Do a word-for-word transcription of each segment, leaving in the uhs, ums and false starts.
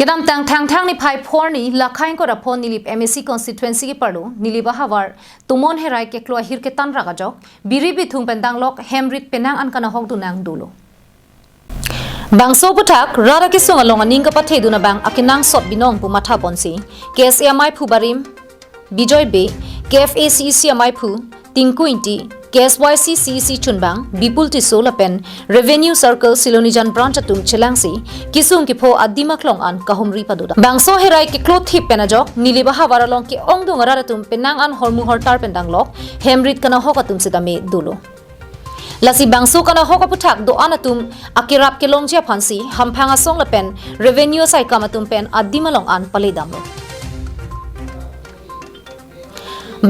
Kedamtang Thangthang niphai phor arni Lakhaing Kora pho Nilip M A C constituency keparlo Nilip ahavar Tumon Herai keklo ahir ketan rak ajok biri bithung pen danglok hemrit penang an kanahok dun nang dolo. Bangso aphuthak rat akesung along aning kapathedun abang akenangsot binong pu matha ponsi K S A amaiphu barim Bijoy Bey, K F A C E C amaiphu Tinku Ingti, K S Y C C E C chunbang Bipul Tisso lapen Revenue Circle Silonijan Branch atum chelangsi kesung kepho adim aklong an kahumri padodam. Bangso Herai keklo thip pen ajok Nilip ahavar along ke-ongdung arat atum penang an hormu hortar pen danglok hemrit kanahok atum sitame dolo. Lasi bangso kanahok aphuthak do-an atum akerap kelongji aphansi hamphang asong lapen revenue asaikam atum pen adim along an paledamlo.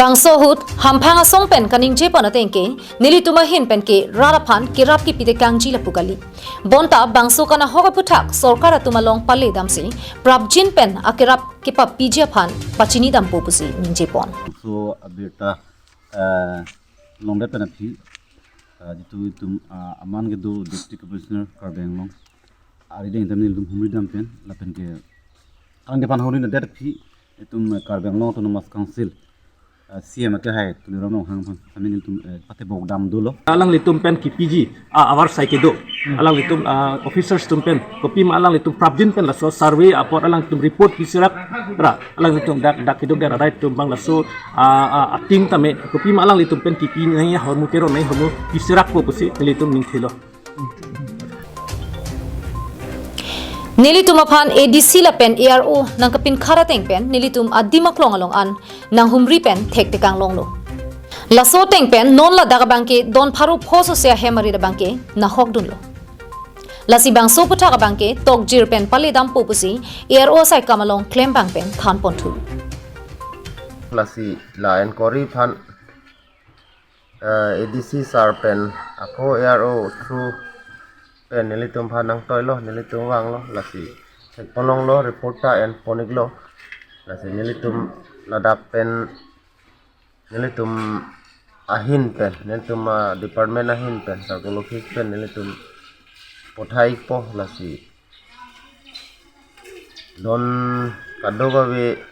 Bangso ahut hamphang asong pen kaningje pon ateng ke nelitum ahin pen ke rat aphan kerap kepi tekangji lapu kali. Bonta bangso kanahok aphuthak sorkar atum along paledamsi prapjin pen akerap kepapiji aphan pachinidampo pusi ningje pon. So abirta eh, longdet pen aphi, eh, jitu itum, ah, aman kedo Deputy Commissioner Karbi Anglong arideng itum nelitum humridam pen lapen ke alang depan humri nadet aphi itum, eh, Karbi Anglong Autonomous Council, eh, C M akehai Tuliram Ronghang aphan kami nelitum, eh, patebok dam dolo. Alanglitum pen kepiji, ah, avar sai kedo. Alanglitum, ah, officers atum pen, kopima alanglitum prapjin pen laso survey apot alanglitum report pisirak ra, alanglitum dak, dak keduk dak arai atum abang laso, ah, ah, ating tame, kopima alanglitum pen kepi nai ahormu kero nai ahormu pisirakpo pusi nelitum ningthelo. Nelitum aphan A D C lapen A R O nangkapinkhat ateng pen nelitum adim aklong along an nanghumri pen thektekang longlo. Laso ateng pen non ladak abang ke don pharo pho sose ahem arit abang ke nahok dunlo. Lasi bangso aphuthak abang ke tokjir pen paledampo pusi A R O asaikam along klembang pen than ponthu. Lasi la inquiry aphan, eh, A D C sir pen ako A R O through pen nelitum aphan nangtoilo, nelitum vanglo, lasi thek ponlonglo, report ta en pon-iklo, lasi nelitum ladak pen nelitum ahin pen, nelitum, ah, department ahin pen, circle office pen nelitum pothai-ikpo, lasi don kadokave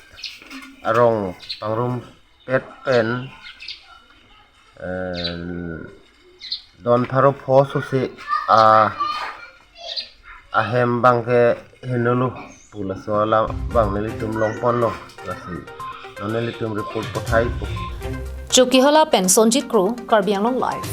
arong pangrumpet pen, eh, don pharo pho sose, ah, ahem abang ke henolo pu laso alam abang nelitum long ponlo, lasi non nelitum report pothai-ikpo. Chokihola pen Sonjit Kro, Karbi Anglong Live.